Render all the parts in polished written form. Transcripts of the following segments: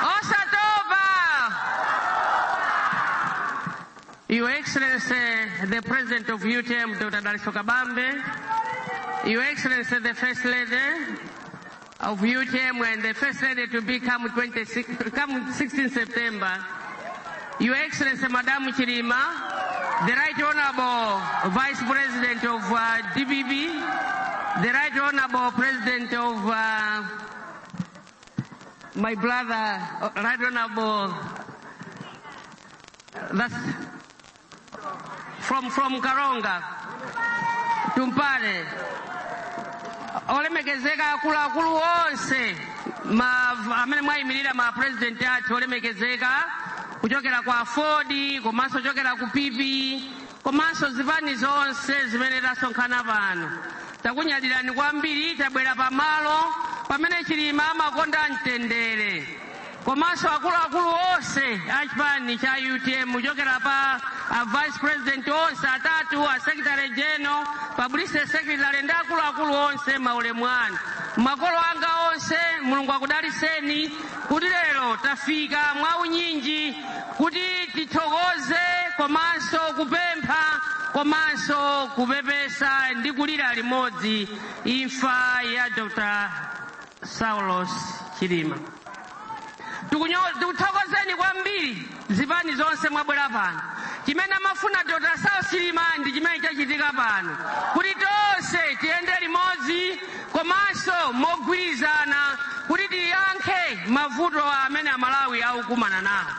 Osatopa. Your Excellency, the President of UTM, Dr. Dalitso Kabambe, Your Excellency, the First Lady of UTM and the First Lady to be come 26, come 16 September, Your Excellency, Madam Chilima, the Right Honorable Vice President of DPP, the Right Honorable President of my brother, Right Honorable, that's from Karonga, Tumpale, olemekezeka akuluakulu onse amene mwayimirira ma president athu, olemekezeka kuchokera kwa AFORD, komanso kuchokera ku PP, komanso zipani zonse zimene tasonkhana pano, takunyadirani kwambiri. Tabwera pamalo pamene Chilima amakonda mtendere. Komanso akuluakulu onse a chipani cha UTM, kuchokera pa a vice president onse atatu, a secretary general, publicity secretary ndi akuluakulu onse, maulemu anu. Makolo anga onse, Mulungu akudaliseni kuti lero tafika mwaunyinji kuti tithokoze, komanso kupempha, komanso kupepesa ndi kulira limodzi imfa ya Dr. Saulos Chilima. Tikuthokozeni kwambiri zipani zonse mwabwera pano. Chimene amafuna Dr. Saulos Chilima ndi chimene chachitika pano, kuti tonse tiyende limodzi komanso mogwirizana kuti tiyankhe mavuto amene Amalawi akukumana nawo.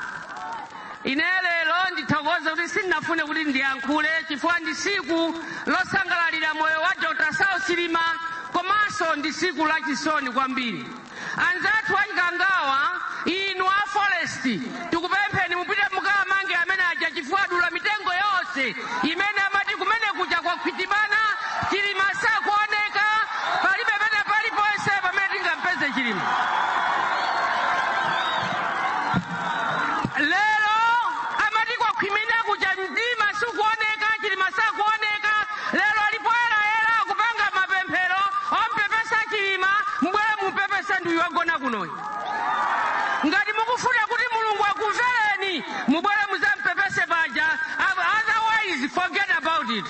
Ine lero ndithokoze kuti sindinafune kuti ndiyankhule, chifukwa ndi siku losangalalira moyo wa Dr. Saulos Chilima, komanso ndi siku lachisoni kwambiri. Anzathu achikangawa, inu a forest, tikupempheni mupite mukamange amene aja, chifukwa adula mitengo yonse imene amati kumene kuja kwakhwitibana. Chilima sakuoneka, palibe pene paliponse pamene tingampeze Chilima. Lero amati kwakhwimina kuja, mdima, sikuoneka, Chilima sakuoneka. Lero alipoyerayera kupanga mapemphero ompepesa Chilima. Mbwere mupepese ndiyu wagona kunoyi. Ngati mukufuna kuti Mulungu akumvereni, mubwere muzampepese paja, otherwise forget about it.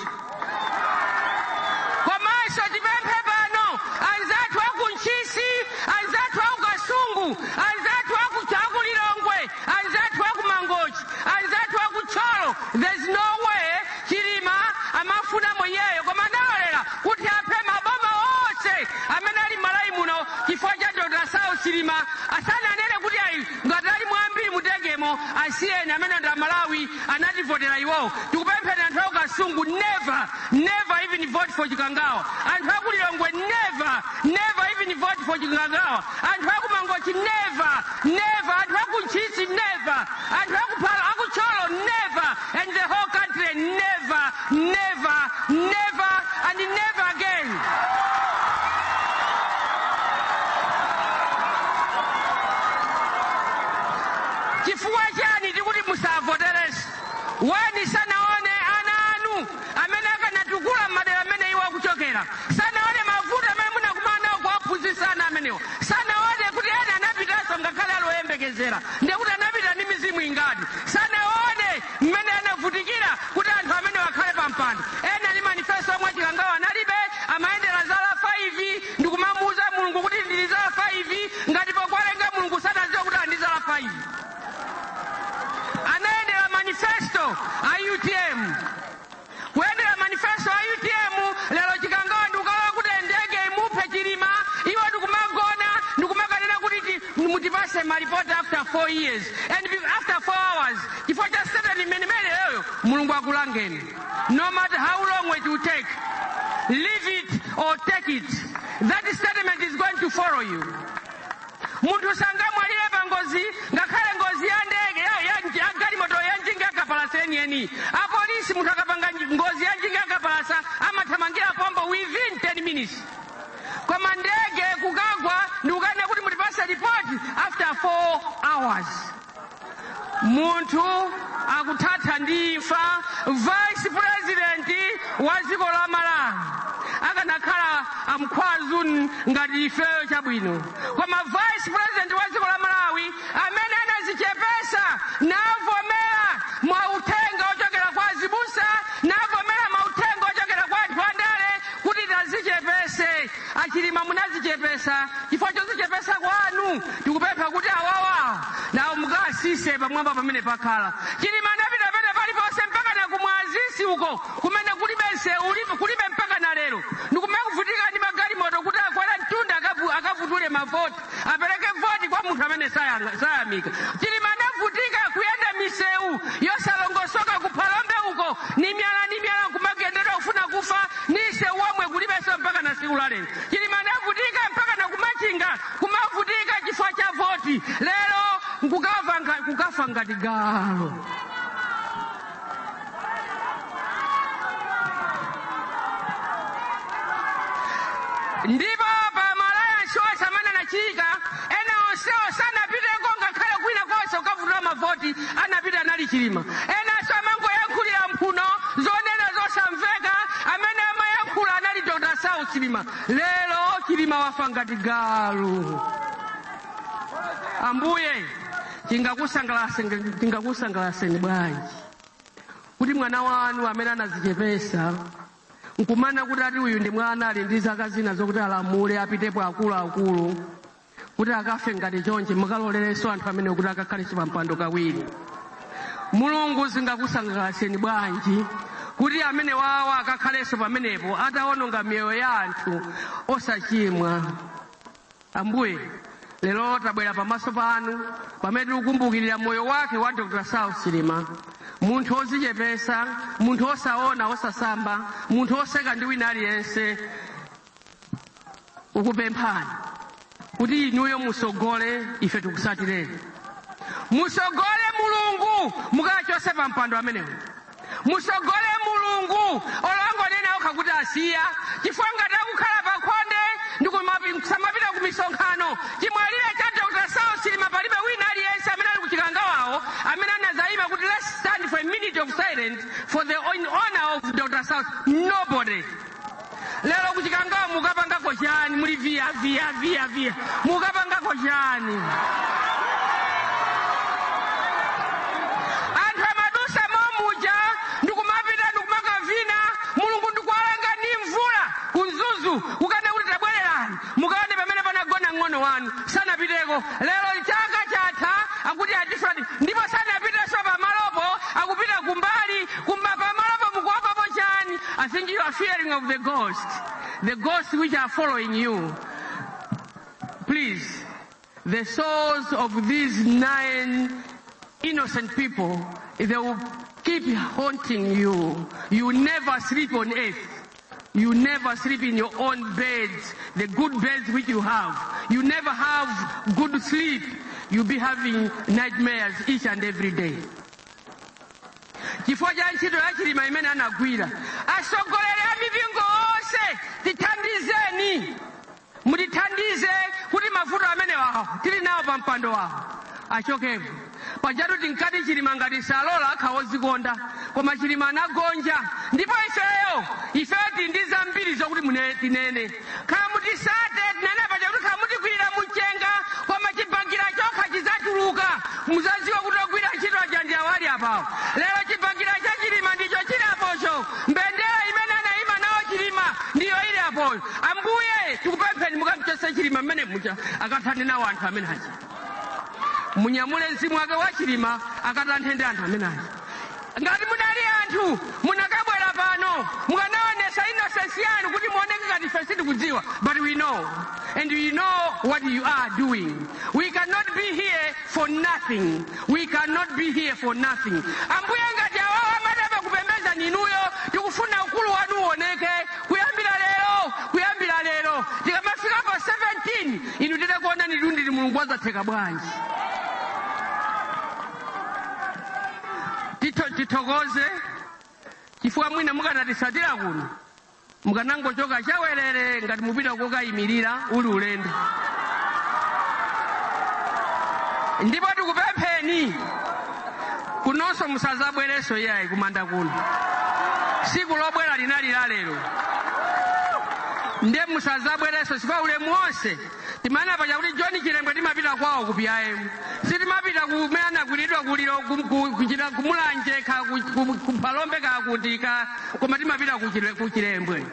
Komanso tipemphe pano anzathu aku Ntchisi, anzathu aku Kasungu, anzathu aku Lilongwe, anzathu aku Mangochi, anzathu aku Thyolo, there's no way. Chilima amafuna mwenyeyo, koma analolera kuti aphe maboma onse amene ali Malawi muno chifukwa cha Dr. Saulos Chilima. Asananene kuti ayi, ngati ali mwambiri mutegemo, asiyeni amene ndi Amalawi anativotera iwowo. Tikupempheni anthu aku Kasungu, never, never even vote for Chikangawa. Anthu aku Lilongwe, never, never even vote for Chikangawa. Anthu aku Mangochi, never, never. Anthu aku Ntchisi, never. Anthu aku Phala, aku Thyolo, never. And the whole country, never, never, never and never again. Chifukwa chani tikuti musavotereso? Wani sanaone ana anu amene akanatukula madera amene iwo akuchokera, sanaone mavuto amene munakumana nawo kuwaphunzitsa ana amenewo, sanaone kuti ena anapitanso ngakhale aloyembekezera, ndekuti anapita ndi mizimu ingati, sanaone mmene anavutikira kuti anthu amene wakhale pa mpando. Ena ndi manifesto omwe Chikangawa analibe, amayendera zala 5 ndikumamuuza Mulungu kuti ndili zala 5, ngati pokwalenga Mulungu sanadziwa kuti andi zala 5. Anayendera manifesto a UTM, kuyendera manifesto a UTM. Lero Chikangawa ndikukalowa kuti ndege imuphe Chilima, iwo ndikumagona ndikumakanena kuti mutipase malipoti after 4 years and after 4 hours, chifukwa cha statement imene imeneyoyo. Mulungu akulangeni. No matter how long it will take, leave it or take it, that statement is going to follow you. Munthu sangamwalire pa ngozi, ngakhale ngozi ya ndege, ya galimoto, ya njinga yakapalasa yeniyeni. Apolisi, munthu akapanga ngozi ya njinga yakapalasa amathamangira pompo within 10 minutes, koma ndege kukagwa ndikukanena kuti mutipase report after 4 hours. Munthu akuthatha ndi imfa, vice president wa dziko la Malawi. Akanakhala amkhwazu ngati ifeyo, chabwino, koma vice president wa dziko la Malawi amene mise pamwamba pamene pakhala. Chilima anapita pene paliponse mpaka na kumwazisi uko kumene kulibe msewu, kulibe mpaka na lero, ndikumakuvutika ndi magalimoto kuti akwera mtunda akavutule mavoti, apereke voti kwa munthu amene sayamika. Chilima anavutika kuyenda misewu yosalongosoka kuphalombe uko ni myala ni myala, kumagendedwa kufuna kufa ni msewu womwe kulibenso mpaka na siku la lero. Chilima anavutika mpaka na kumachinga kumavutika chifukwa cha voti, lero kukafa ngati galo. Ndipo pa malaya onse amene anachika ena onsewo sanapiteko ngakhale kwina konse kukavutula mavoti, anapita anali Chilima. Enanso amangoyankhulira mphuno zonena zosamveka, amene amayankhula anali Dr. Saulos Chilima. Lero Chilima wafa ngati galu. Ambuye, tingakusangalaseni bwanji kuti mwana wanu amene anazichepesa nkumana kuti ati uyu ndi mwana ali ndi zaka zina zokuti alamule apitepo akuluakulu kuti akafe ngati chonchi, mukalolerenso anthu amene kuti akakhalenso pa mpando kawiri. Mulungu, zingakusangalaseni bwanji kuti amene wawa akakhalenso pamenepo atawononga miyoyo ya anthu osachimwa? Ambuye, lero tabwera pamaso panu pamene tikukumbukirira moyo wake wa Dr. Saulos Chilima, munthu ozichepesa, munthu osaona osasamba, munthu oseka ndi wina aliyense. Ukupemphani kuti inuyo musogole, ife tikusatireni. Musogole Mulungu, mukachose pa mpando amenewo. Musogole Mulungu, olongonena okha kuti asiya chifukwa ngati akukhala pa khonde ndikusamapita ku misonkhano. Chimwalire cha Dr. Saulos Chilima, palibe wina aliyense amene ali kuchikangawawo amene anazayima kuti let's stand for a minute of silence for the in honor of Dr. Saulos. Nobody. Lero kuchikangawa mukapangako chani? Muli via via via via, mukapangako chani? Anthu amadusa momuja ndikumapita ndikumakavina, Mulungu ndikuwalanga ndi mvula kunzuzu kukana kuti tabwererani mukaone pamene panagona ng'ono wanu, sanapiteko. Lero chaka chatha akuti atifrati, ndipo sanapitenso pamalopo, akupita kumbali kumba pamalopo. Mukuopapo chani? I think you are fearing of the ghost, the ghosts which are following you. Please, the souls of these 9 innocent people, they will keep haunting you. You never sleep on earth. You never sleep in your own beds, the good beds which you have. You never have good sleep. You'll be having nightmares each and every day. Chifukwa cha ntchito ya Chilima imene anagwira. Atsogoleri a mipingo onse, tithandizeni, mutithandize kuti mavuto amene wawo tili nawo pa mpando wawo achokepo. Pajatu tinkati Chilima ngati salola akhawozikonda, koma Chilima anagonja. Ndipo ifeyo tili ndi zambiri zokuti tinene, khala mutisate tinene paja kuti khala mutikwirira mumchenga, koma chibagira chokha chidzatuluka, muzadziwa kuti ogwira ntchito aja ndi awali apawo. Lero chibagira cha Chilima ndicho chili apocho, mbendera imene anayima nawo Chilima ndiyo ili apoyo. Ambuye, tikupempheni mukamchose Chilima mmene mucha akathane nawo anthu amene aja. Munyamule mzimu wake wa Chilima akatanthe ndi anthu amene aja. Ngati munali anthu munakabwera pano mukanaonesa innocence yanu kuti muoneke ngati ife sitikudziwa, but we know, and we know what you are doing. We cannot be here for nothing. We cannot be here for nothing. Ambuye, ngati awawo amatapa kupembeza ninuyo, tikufuna ukulu wanu uoneke kuyambira lero, kuyambira lero tikamafika pa 17 inu titakuona ni Mulungu wazatheka bwanji. Tithokoze chifukwa mwina mukanatisatira kuno mukanangochoka chawerere ngati mupita kokayimirira uli ulendo. Ndipo tikupempheni kunonso musazabwerenso iyayi kumanda kuno. Siku lobwera linali la lero, ndiye musazabwerenso chifukwa ulemu wonse timanena paja kuti John Chilembwe timapita kwawo ku PIM, sitimapita kumene anagwiridwa kuliro kuchita kumulanje ka kuphalombe ka kuti ka, koma timapita ku Chilembwe.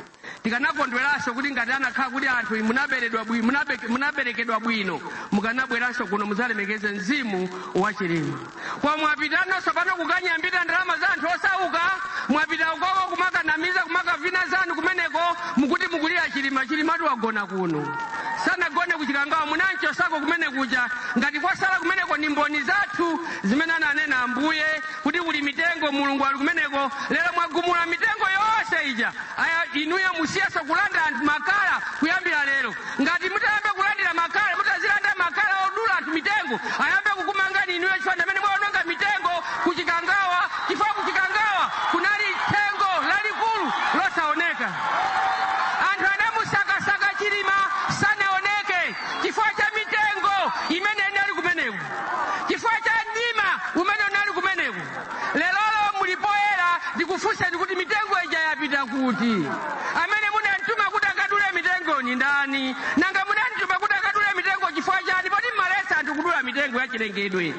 Tikanakondweranso kuti ngati anakhala kuti anthu munaberedwa bwino, munaberekedwa bwino, mukanabweranso kuno muzalemekeze mzimu wa Chilima. Kwa mwapitanso pano kukanyambita ndalama za anthu osauka, mwapita ukoko kumakanamiza, kumakavina zanu kumeneko, mukuti mukulira Chilima. Chilimatu wagona kuno, sanagone kuChikangawa. Munanchosako kumene kuja. Ngati kwasala kumeneko ni mboni zathu zimene ananena Ambuye kuti kuli mitengo, Mulungu ali kumeneko. Lero mwagumula mitengo yonse ija. Aya, inuyo musiyaso kulanda anthu makala. Kuyambira lero, ngati mutayambe kulandira makala, mutazilanda makala odula anthu mitengo, ayambe kukumangani inuyo, chifukwa amene mwaononga mitengo kuChikangawa, chifukwa kuChikangawa kunali thengo lalikulu losaoneka. Anthu anamusakasaka Chilima, sanaoneke chifukwa cha mitengo imene inali kumeneko, chifukwa cha mdima umene unali kumeneko. Lerolo mulipoyera, ndikufunseni kuti mitengo ija yapita kuti? Amene munamtuma kuti akadule mitengo ni ndani? Nanga munamtuma kuti akadule mitengo chifukwa chani, poti mmalesa anthu kudula mitengo ya chilengedwe?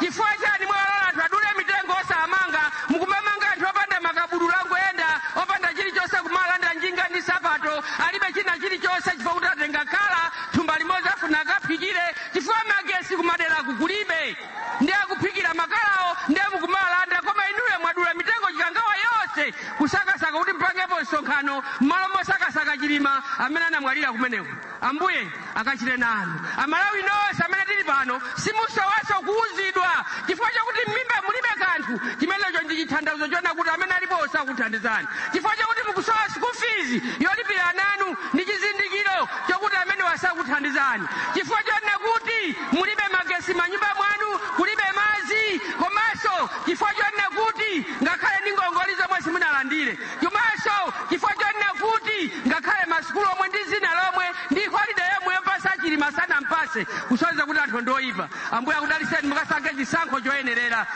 Chifukwa chani mwalola anthu adule mitengo osamanga? Mukumamanga anthu opanda makabudula, angoyenda opanda chilichonse, kumalanda njinga ndi sapato, alibe china chilichonse, chifukwa kuti atenga khala thumba limodzi afuna akaphikire, chifukwa magesi kumaderaku kulibe, ndi akuphikira makalawo, ndiye mukumalanda. Koma inuyo mwadula mitengo Chikangawa yonse kusakasaka kuti mpangepo msonkhano, m'malo mosakasaka Chilima amene anamwalira kumeneko. Ambuye akachite nanu. Amalawi nonse amene tili pano, simusowaso kuuzidwa, chifukwa chakuti m'mimba mulibe kanthu. Chimenecho ndi chithandizo chona kuti amene alipo osakuthandizani. Chifukwa chakuti mukusowa school fees yolipira ananu, ndi chizindikiro chokuti amene wasakuthandizani. Chifukwa chonena kuti mulibe magesi manyumba mwanu, kulibe madzi, komanso chifukwa chonena kuti ngakhale ndi ngongoli zomwe simunalandire, komanso chifukwa chonena kuti ngakhale masukulu omwe ndi zina lomwe ndi holiday yomwe yopasa Chilima sanampase, kusonyeza kuti anthu ndoyipa. Ambuye akudaliseni, mukasankhe chisankho choyenerera.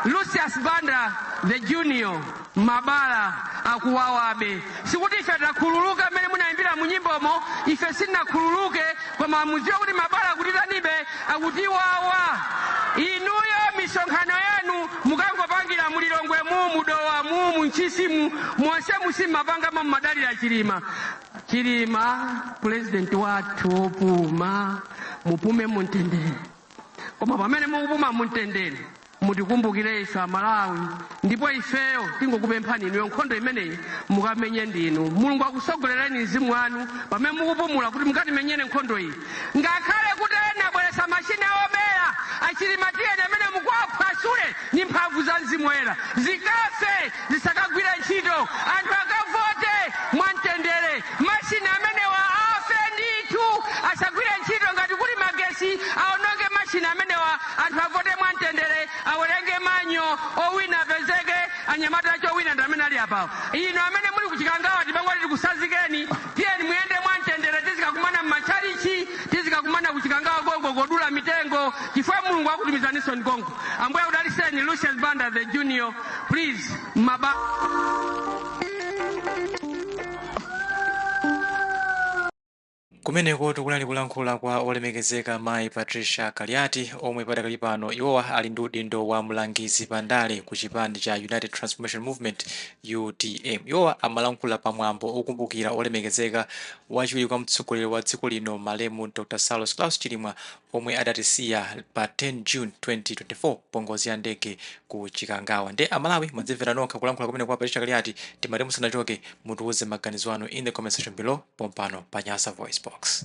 Lucius Banda the Junior, mabala akuwawabe. Sikuti ife takhululuka mmene munayimbira mu nyimbomo, ife sitinakhululuke, koma mudziwe kuti mabala akutitanibe, akutiwawa. Inuyo misonkhano yanu mukangopangira muLilongwe mu, muDowa mu, muNtchisimu monse, musimapangamo mmadalira Chilima. Chilima purezidenti wathu wopuma, mupume mumtendere. Koma pamene mukupuma mumtendere, mutikumbukire ife Amalawi, ndipo ifeyo tingokupemphani inuyo, nkhondo imeneyi mukamenye ndinu. Mulungu akusogolereni mzimu wanu pamene mukupumula kuti mukatimenyere nkhondo iyi. Ngakhale kuti ena abweresa machine obera, aChilima tiyeni amene mukuwaphwasule ni mphamvu za Mzimu Woyera, zikafe, zisakagwire ntchito, anthu akavote mwamtendere. Machine amenewa afe ndithu, asagwire ntchito. Ngati kuli magesi, aononge machine amenewa, anthu avote mwamtendere, awerenge manual, owina apezeke. Anyamata acho owina ndi amene ali apawo. Ino amene muli kuChikangawa, timangoti tikusazikeni, tiyeni muyende mwamtendere. Tizikakumana m'matchalichi, tizikakumana kuChikangawa konko kodula mitengo, chifukwa Mulungu akutumizaninso konko. Ambuye akudaliseni. Lucius Banda the Junior, please, maba Kumeneko tikunali kulankhula kwa olemekezeka Mayi Patricia Kaliati, omwe padakali pano iwowa ali ndi udindo wa mlangizi pandale ku chipani cha United Transformation Movement, UTM. Iwowa amalankhula pamwambo okumbukira olemekezeka wachiwiri kwa mtsogoleri wa dziko lino, malemu Dr Saulos Klaus Chilima, omwe adatisiya pa 10 June 2024 pongozi ya ndege ku Chikangawa. Nde Amalawi, mwadzimvera nokha kulankhula kumene kwa Patricia Kaliati. Timati musanachoke, mutiuze maganizo anu in the comment section below pompano pa Nyasa Voice Box.